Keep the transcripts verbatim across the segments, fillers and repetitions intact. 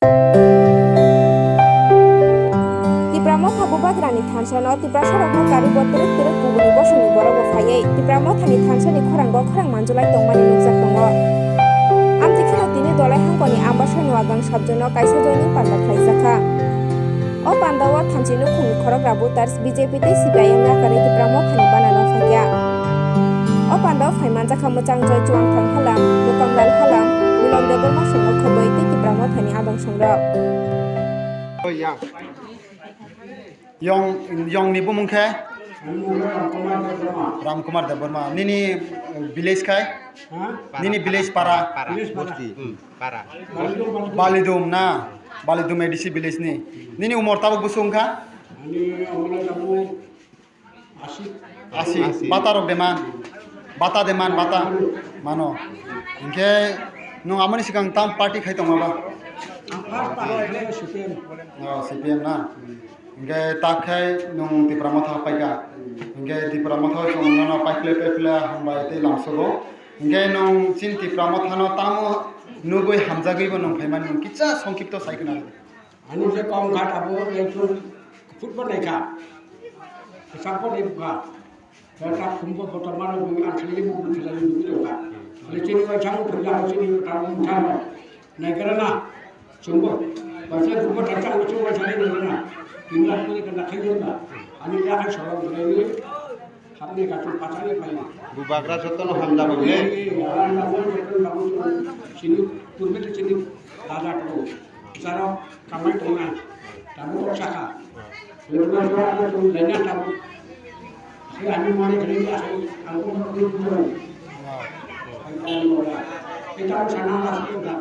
Tipra Motha Bubagrani thansa no Tiprasa rok no karwi bo twrwk twrwk kubuni bosongni borok bo phaiwi Tipra Motha ni thansa ni khorang bo khorang manjulai tongmani nukjak tongo. Amtwi kheno tini Dolai Hangkoni Ambasai Noagang Sabjo no kaisa joining panda khlaijakha. O panda o thanchi nukhungni khorok rabo tars B J P tei C P I M yakarwi Tipra Mothani bana no phaikha. O panda o phai manjakha Mwchang Joy Chuangthang Halam, Mukamlal Halam, Milon Debbarma Songno Khoboi tei Tipra Mothani adong songrok. Yong, yong ni bumung khe? Ramkumar Debbarma. Nini, eh, village khai? Ha? Nini village para? Para. Village para. Bosti. Hmm, para. Balidum na? Balidum A D C village ni. Nini umor tabuk busu wngkha? Ani umor tabuk Asi. Asi. Asi. Bata rok de man? Bata de man, bata? Mano. Hinkhe nwng amoni sikang tam party khai tongma ba? Ang first party khai C P M. Oh, C P M na? Hinkhe tak khai nwng Tipra Motha paikha. Hinkhe Tipra Motha chwng nono paikhle paikhle hambai tei lamsogo. Hinkhe nwng chini Tipra Motha no tamo nugwi hamjagwi bo nwng phaimani nwng kisa songkipto sai khna. Ani je kom ghat abo ekjon football naikha. Support naikha. Kata khumbo kotor mano bumi akhli bumi khilali bumi naikha. Kali chini wai chang khila chini tamu thano. Naikara na. Chumbo. Bacha khumbo tata chang chumbo chang naikara na. Tingla kuli kana khayo na. Ani ya khan sorong khilali. Hamni gachung pachani pai. Bubagra jotono hamjago le. Sini turmil sini dada tu. Jaro kamai tongnai. Tamu kok saka. Lurna jora ano tu lena tamu. Sai ani mone kene ya sai. Aku mau tu tu. Kita sana lah sudah.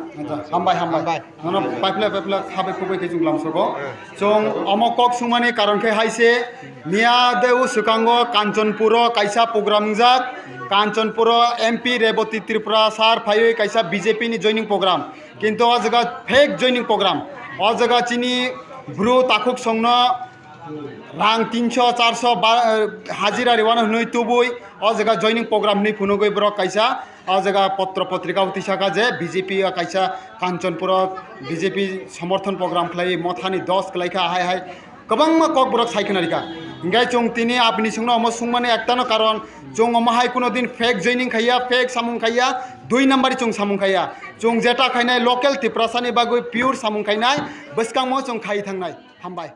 Hambai, hambai. Nono paiphle paiphle khabai khubai khe chwng lamsogo. Chwng omo kok sungmani karon khe hai se, miya de o swkango Kanchanpuro kaisa program wngjak. Kanchanpuro M P Reboti Tripura sir phaiwi kaisa B J P ni joining program. Kintu o jaga fake joining program. O jaga chini bru takhuk songno rang tinso charso ba, eh, hajira riwano hwnwi tubui o jaga joining program hwnwi phunugwi borok kaisa o jaga potro potrika o tisaka je B J P o kaisa Kanchanpuro B J P somorthon program khlai Mothani dos khlaikha hai hai kwbangma kok borok sai khna rikha. Hinkhe chwng tini aboni songno omo sungmani ektano karon chwng omo hai kuno din fake joining khaiya, fake samung khaiya, dui nambari chwng samung khaiya. Chwng jeta khainai local Tiprasani bagwi pure samung khainai, bwskangmo chwng khai thangnai. Hambai.